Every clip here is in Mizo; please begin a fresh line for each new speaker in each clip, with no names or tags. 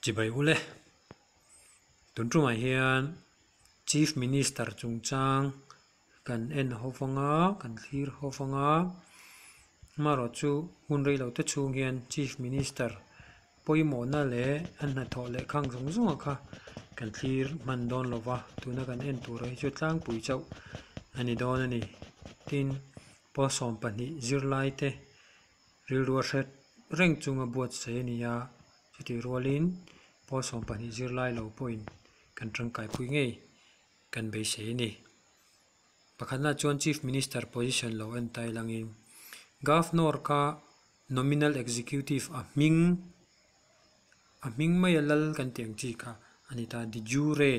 Chibai ule. Tun tumah hian Chief Minister chungchang kan en ho vang a, kan thlir ho vang a. Amaherawhchu hun rei lo te chhung hian Chief Minister pawimawhna leh a hnathawh leh khang zawng zawng kha kan thlir hman dawn lo va, tuna kan en tur hi chu tlangpui chauh a ni dawn a ni. Tin, pawl 12 zirlai te rilru a hret reng chunga buatsaih a ni a, chutih rualin pawl 12 zirlai lo pawhin kan tangkaipui ngei kan beisei a ni. Pakhatna chuan Chief Minister position lo en tai langin Governor kha nominal executive a hming a hming maia lal kan tih ang chi kha a ni ta, de jure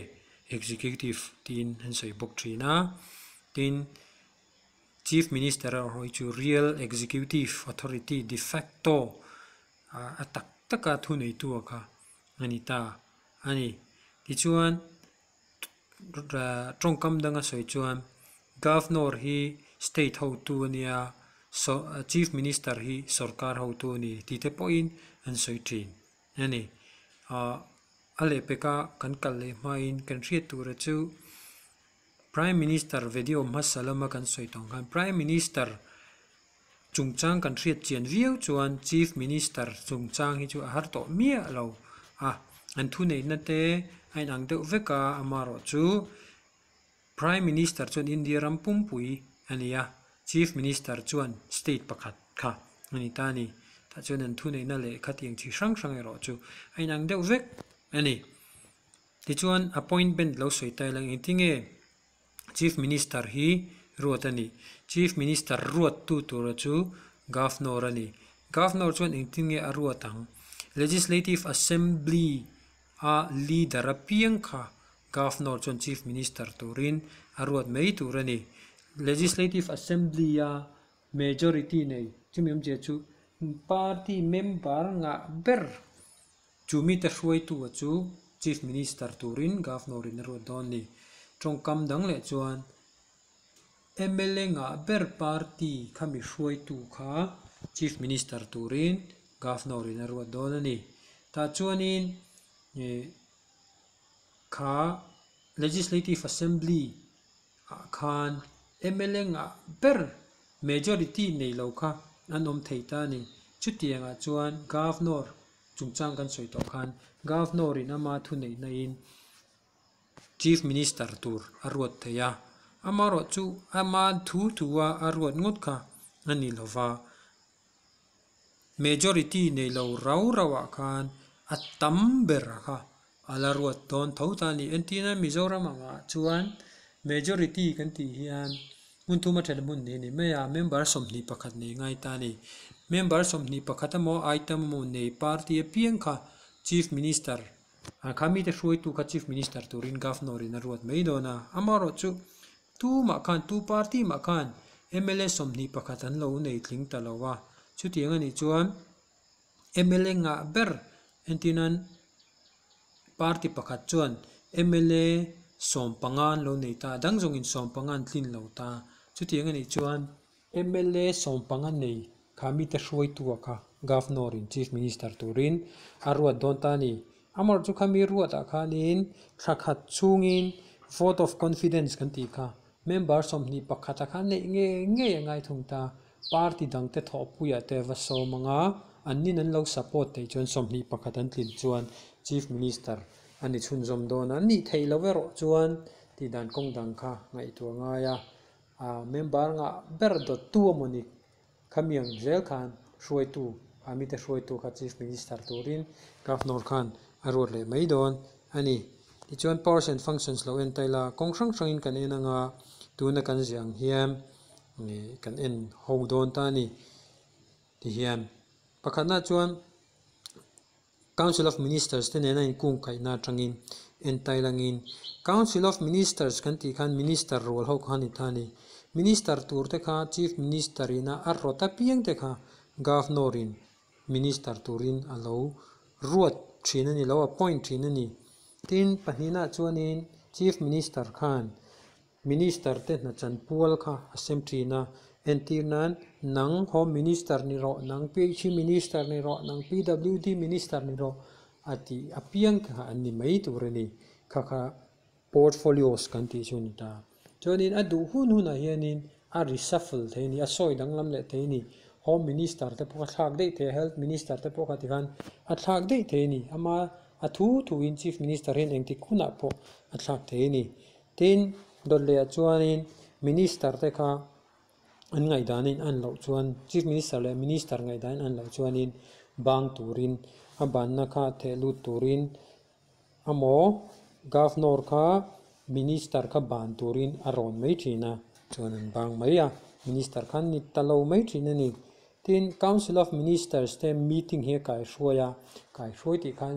executive tiin an sawi bawk thin a. Tin, Chief Minister erawh hi chu real executive authority de facto a tak taka thuneitu a kha a ni ta a ni. Tichuan tawngkam danga sawi chuan Governor hi state hotu a nia, Chief Minister hi sorkar hotu a ni tih te pawhin an sawi thin a ni. A lehpeka kan kal leh hmain kan hriat tura chu Prime Minister video hmasa lama kan sawi tawng khan Prime Minister chungchang kan hriat chian viau chuan Chief Minister chungchang hi chu a har tawh miah lo a, an thuneihna te a inang deuh vek a, amaherawhchu Prime Minister chuan India ram pumpui a ni a, Chief Minister chuan state pakhat kha a ni ta a ni. Tah chuan an thuneihna leh khatiang chi hrang hrang erawh chu a inang deuh vek a ni. Tichuan appointment lo sawi ta ila engtinge Chief Minister hi ruat a ni. Chief Minister ruattu tura chu Governor a ni. Governor chuan engtin nge a ruat ang? Legislative Assembly a leader apiang kha Governor chuan Chief Minister turin a ruat mai tur a ni. Legislative Assembly a majority nei chumi awmzia chu party member ngah ber Chu mite hruaitu chu Chief Minister turin Governor in a ruat dawn a ni. Tawngkam dang leh chuan mla ngah ber party khami hruaitu kha Chief Minister turin Governor in a ruat dawn a ni. Tah chuanin kha Legislative Assembly ah khan mla ngah ber majority nei lo kha an awm thei ta a ni. Chutiangah chuan Governor chungchang kan sawi tawh khan Governor in ama thuneihna in Chief Minister tur a ruat thei a, amaherawh chu ama thu thu a a ruat ngawt kha a ni lova, majority nei lo rau rau ah khan a tam ber kha a la ruat dawn tho ta a ni. Entirna Mizoram angah chuan majority kan tih hian Hmun thum a then hmun ni a ni mai a, member 21 nei ngai ta a ni. Member 21 emaw item emaw nei party apiang kha Chief Minister kha mite hruaitu kha Chief Minister turin Governor in a ruat mai dawn a. Amaherawhchu tu mah khan tu party mah khan mla 21 an lo nei tling ta lo a, chutiang a nih chuan mla ngah ber entirnan Party pakhat chuan mla 15 an lo nei ta a, dang zawngin 15 an tlin lo ta. Chutiang a nih chuan mla 15 nei kha mite hruaitu-a kha Governor in Chief Minister turin a ruat dawn ta a ni. Amaherawhchu chu khami ruatah khanin thla khat chhungin vote of confidence kan tih kha member 21 a kha neih ngei ngei a ngai thung ta. Party dangte thawhpuiah te va sawm ang a, an nin an lo support theih chuan 21 an tlin chuan Chief Minister a ni chhunzawm dawn a, nih theih loh erawh chuan tih dan kawng dang kha ngaihtuah ngai a, member ngah ber dawttu amawni khami ang zel khan hruaitu a mite hruaitu kha Chief Minister turin Governor khan a ruat leh mai dawn a ni. Tichuan powers and functions lo en ta ila kawng hrang hrangin kan en ang a, tuna kan ziah ang hian kan en ho dawn ta a ni tihian pakhatna chuan Council of Ministers te nena inkungkaihna atangin en tai langin Council of Ministers kan tih khan Minister rual ho kha a ni ta a ni. Minister tur te kha Chief Minister ina a rawt apiang te kha Governor in Minister turin a lo ruat thin a ni, lo appoint thin a ni. Tin, pahnihna chuanin Chief Minister khan Minister te hna chanpual kha a sem thin a, entir nan nang Home Minister ni rawh, nang PHE Minister ni rawh, nang PWD Minister ni rawh. a tih apiang kha an ni mai tur a ni. Kha kha portfolios kan tih chu a ni ta. Chuanin a duh hun hunah hianin a reshuffle thei a ni, a sawi danglam leh thei a ni. Home Minister te pawh a thlak daih thei a, Health Minister te pawh kha tikhan a thlak daih thei a ni. Ama a thu thuin Chief Minister hian engtik hunah pawh a thlak thei a ni. Tin, dawt lehah chuanin Minister te kha an ngaihdanin an loh chuan Chief Minister leh Minister ngaihdanin an loh chuanin bang turin a banna kha theh lut turin amaw Governor kha Minister kha ban turin a rawn mai thin a, chuan an bang mai a, Minister kha an ni ta lo mai thin a ni. Tin, Council of Ministers te meeting hi a kaihruai a, kaihruai tih khan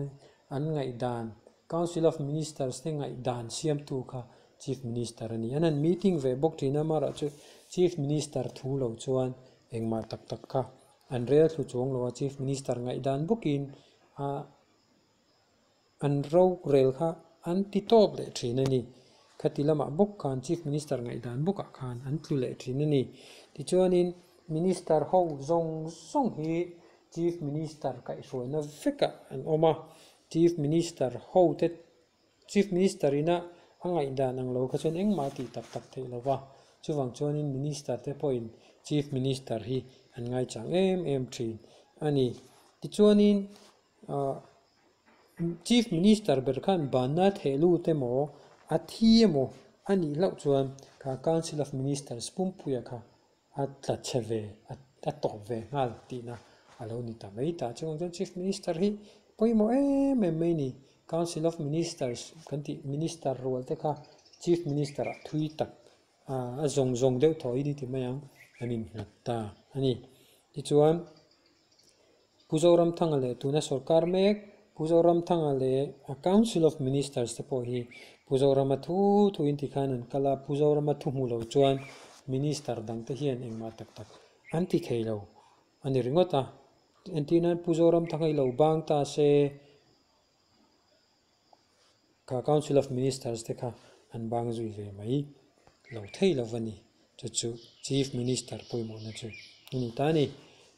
an ngaihdan Council of Ministers te ngaihdan siamtu kha Chief Minister a ni. An han meeting ve bawk thin a, amaherawhchu Chief Minister thu lo chuan engmah tak tak kha an rel thlu chuang lo a, Chief Minister ngaihdan bawkin a an rorel kha an ti tawp leh thin a ni. Khati lamah bawk khan Chief Minister ngaihdan bawkah khan an tlu leh thin a ni. Tichuanin Minister ho zawng zawng hi Chief Minister kaihhruaina vekah an awm a, Chief Minister ho te Chief Minister ina a ngaihdan ang lo kha chuan engmah a tih tak tak theih lo va, chuvang chuanin Minister te pawhin Chief Minister hi an ngaichang em em thin a ni. Tichuanin ah Chief Minister ber khan banna theh lut emaw a thi emaw a nih hlauh chuan kha Council of Ministers pumpuia kha a tla chhe ve, a tawp ve nghal tihna a lo ni ta mai ta. Chuvang chuan Chief Minister hi pawimawh em em mai a ni. Council of Ministers kan tih Minister rual te kha Chief Minister ah thui tak a zawng zawng deuh thaw in i ti mai ang an innghat ta a ni. Tichuan Pu Zoramthanga leh tuna sorkar mek Pu Zoramthanga leh a Council of Ministers te pawh hi Pu Zorama thu thu in tikhan an kal a, Pu Zorama thu hmu lo chuan Minister dang te hian engmah tak tak an ti thei lo a ni ringawt a. Entir nan Pu Zoramthanga hi lo bang ta se kha Council of Ministers te kha an bang zui ve mai lo thei lo va ni. Chu chu Chief Minister pawimawhna chu a ni ta a ni.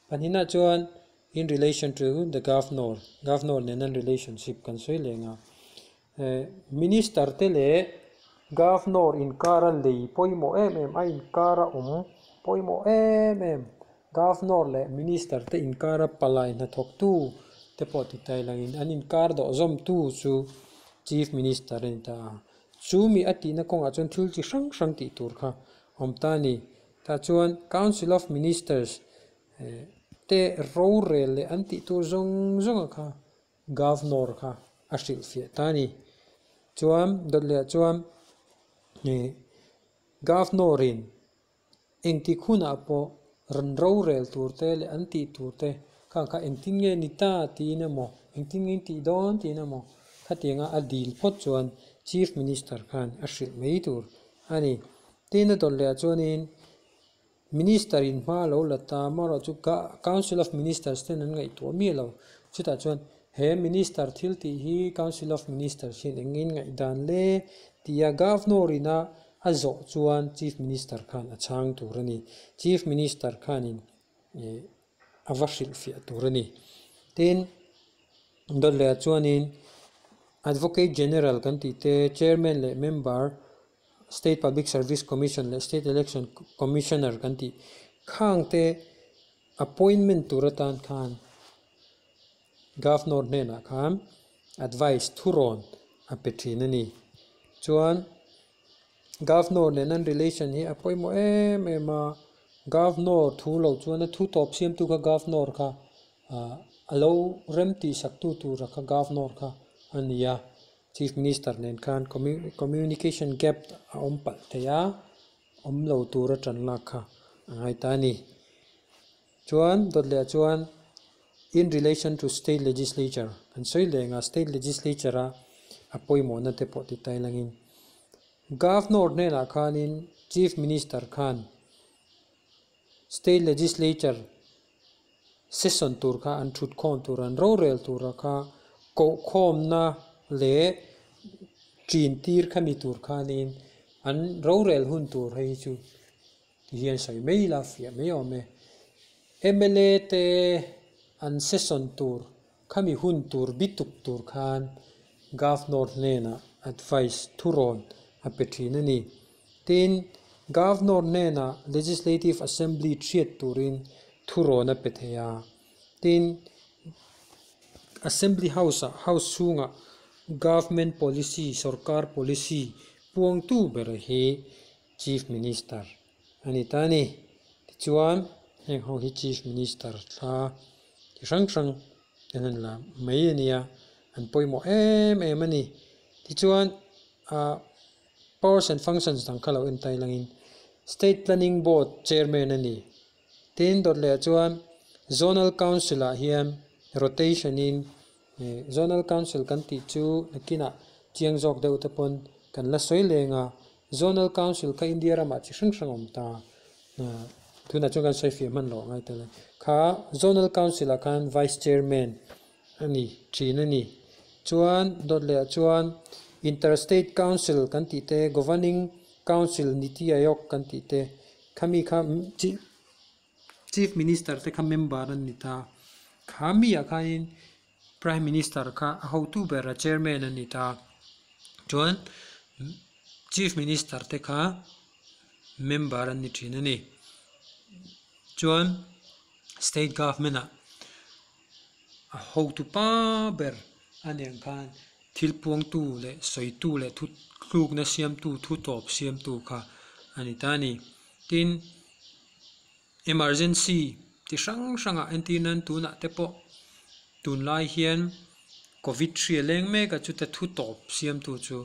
Pahnihna chuan in relation to the Governor, Governor nena relationship kan sawi leng a. Minister te leh Governor inkara lei pawimawh em em a inkara awm pawimawh em em Governor leh Minister te inkara palai hnathawktu te pawh ti tai langin an inkar dawh zawmtu chu Chief Minister a ni ta a. Chu mi a tihna kawngah chuan thil chi hrang hrang tih tur kha awm ta a ni. Tah chuan Council of Ministers te rorel leh an tih tur zawng zawngah kha Governor kha a hrilhfiah ta a ni. Chuan dawt lehah chuan ih Governor in engtik hunah pawh rawn rorel tur te leh an tih tur te khang kha engtin nge ni ta tiin emaw engtin nge tih dawn tiin emaw khatianga a dil phawt chuan Chief Minister khan a hrilh mai tur a ni. Tin a dawt lehah chuanin Minister in hma a lo la ta amaherawh chu Council of Ministers ten an ngaihtuah miah lo. Chutah chuan he Minister thil tih hi Council of Ministers hian eng ngei ngaihdan le tia Governor ina a zawh chuan Chief Minister khan a chhang tur a ni. Chief Minister khanin ih a va hrilhfiah tur a ni. Tin, dawt lehah chuanin Advocate General kan tih te, Chairman leh Member, State Public Service Commission leh State Election Commissioner kan tih khang te appointment tur atan khan Governor hnenah khan advice thurawn a pe thin a ni. Chuan Governor nen an relation hi a pawimawh em em a, Governor thu lo chuan a thu tawp siamtu kha Governor kha ah a lo rem tih sak tu tura kha Governor kha a ni a. Chief Minister nen khan communication gap a awm palh thei a, awm lo tura tan lak kha a ngai ta a ni. Chuan dawt leh ah chuan in relation to state legislature kan sawi leng a, state legislature a a pawimawhna te pawh ti tai langin Governor hnenah khanin Chief Minister khan state legislature Session tur kha an thut khawm tur an rorel tura kha kohkhawmna leh ṭin tir kha mi tur khanin an rorel hun tur hei hi chu ti hian sawi mai ila fiah mai awm e. Mla te an session tur. Khami hun tur bituk tur khan Governor hnenah advice, thurawn, a pe thin a ni. Tin, Governor hnenah Legislative Assembly thiat turin thurawn a pe thei a. Tin, Assembly House-ah, House chhungah Government Policy, Sorkar Policy, puangtu ber hi Chief Minister a ni ta a ni. Tichuan, heng ho hi Chief Minister thla chi hrang hrang an han la mai a nia, an pawimawh em em a ni. Tichuan, ah Powers and Functions dang kha lo en ta ilangin State Planning Board Chairman a ni. Tin, dawt leh ah chuan Zonal Council ah hian rotation in Zonal Council kan tih chu nakinah chiang zawk deuh te pawn kan la sawi leng a, Zonal Council kha India ramah chi hrang hrang a awm ta. Tunah chuan kan sawi fiah hman loh ngai tel e. Kha Zonal Council ah khan Vice Chairman a ni thin a ni. Chuan dawt leh ah chuan Inter State Council kan tih te, Governing Council Niti Aayog kan tih te khami kha Chief Minister te kha member an ni ta. Kha mi ah khanin Prime Minister kha a hotu ber a Chairman a ni ta. Chuan Chief Minister te kha member an ni thin a ni. Chuan State Government ah a hotu pa ber a nih ang khan thil puangtu leh sawitu leh thu tlukna siamtu thu tawp siamtu kha a ni ta a ni. Tin, emergency ti hrang hrangah entir nan tunah te pawh tunlai hian covid hri a leng mek a chuta thu tawp siamtu chu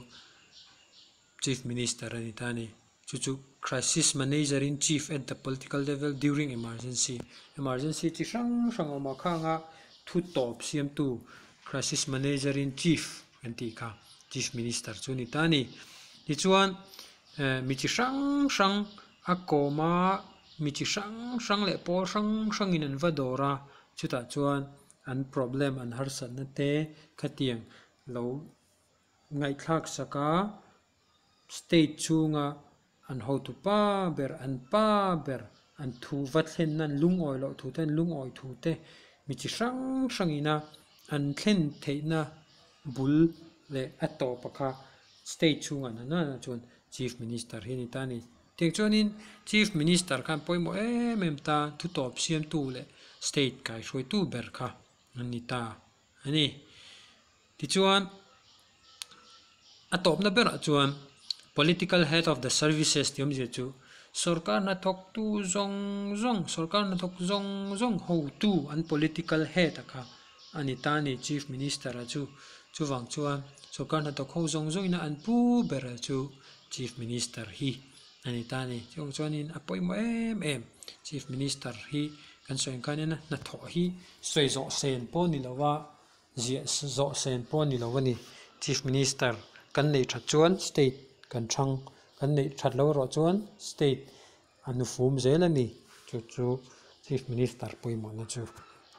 chief minister a ni ta a ni. Chu chu crisis manager in chief at the political level during emergency emergency chi hrang hrang a awm a khanga thu tawp siamtu crisis manager in chief kan tih kha chief minister chu a ni ta a ni. Tichuan mi chi hrang hrang a kawm a, mi chi hrang hrang leh pawl hrang hrangin an va dawr a, chutah chuan an problem an harsatna te khatiang lo ngaihthlak sak a, state chhunga an hotu pa ber an pa ber an thu va thlenna an lungawi loh thu te an lungawi thu te mi chi hrang hrangina an thlen theihna bul leh a tawpa kha state chhungah na nana chuan Chief Minister hi a ni ta a ni. Tiang chuanin Chief Minister khan pawimawh em em ta thu tawp siamtu leh state kaihruaitu ber kha an ni ta a ni. Tichuan a tawpna berah chuan Political Head of the Services tih awmzia chu sorkar hnathawktu zawng zawng sorkar hnathawk zawng zawng hotu an political head a kha a ni ta a ni Chief Minister a chu. Chuvang chuan sorkar hnathawk ho zawng zawngin a an pu ber a chu Chief Minister hi a ni ta a ni. Chuvang chuanin a pawimawh em em Chief Minister hi kan sawi ang khanin hnathawh hi sawi zawh sen pawh a ni lo a, ziah zawh sen pawh a ni lo a ni. Chief Minister kan neih that chuan state kan thang, kan neih that loh erawh chuan state a hnufum zel a ni. Chu chu Chief Minister pawimawhna chu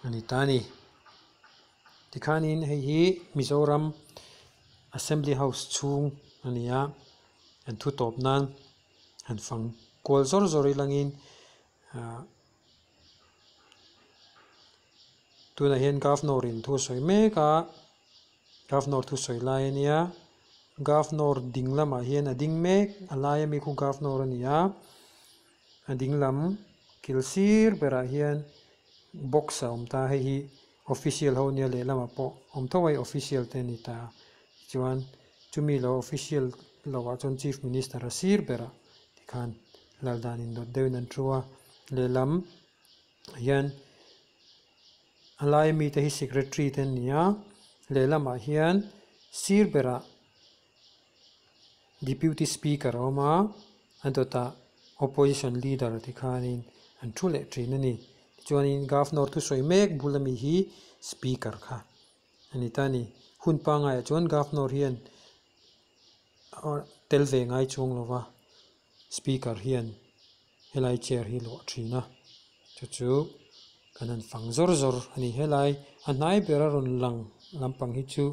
a ni ta a ni. Tikhanin hei hi Mizoram Assembly House chhung a ni a, an thu tawp nan han fang kual zawr zawr ilangin ah tunah hian Governor in thu a sawi mek a, Governor thu sawi lai a nia, Governor ding lamah hian a ding mek a laia mi khu Governor a ni a, a ding lam kil sir berah hian box a awm ta hei hi official ho nia lehlamah pawh awm tho a hei official te a ni ta tichuan chumi lo official lovah chuan chief minister a sir berah tikhan lal dan indawt deuhin an thu a lehlam hian a laia mite hi secretary te an ni a lehlamah hian sir berah Deputy Speaker a awm a, a dawtah Opposition Leader te khanin an thu leh thin a ni. Tichuanin Governor thusawi mek bul ami hi Speaker kha a ni ta a ni. Hun pangaiah chuan Governor hian tel ve ngai chuang lo va, Speaker hian helai chair hi luah thin a, chu chu kan han fang zawr zawr a ni. Helai a hnai bera rawn lang lampang hi chu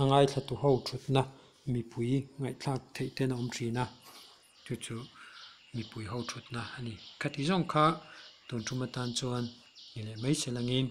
a ngaithla tu ho thutna mipui ngaihthlak theih ten a awm thin a, chu chu mipui ho thutna a ni. Khati zawng kha tun thum atan chuan ni leh mai se langin.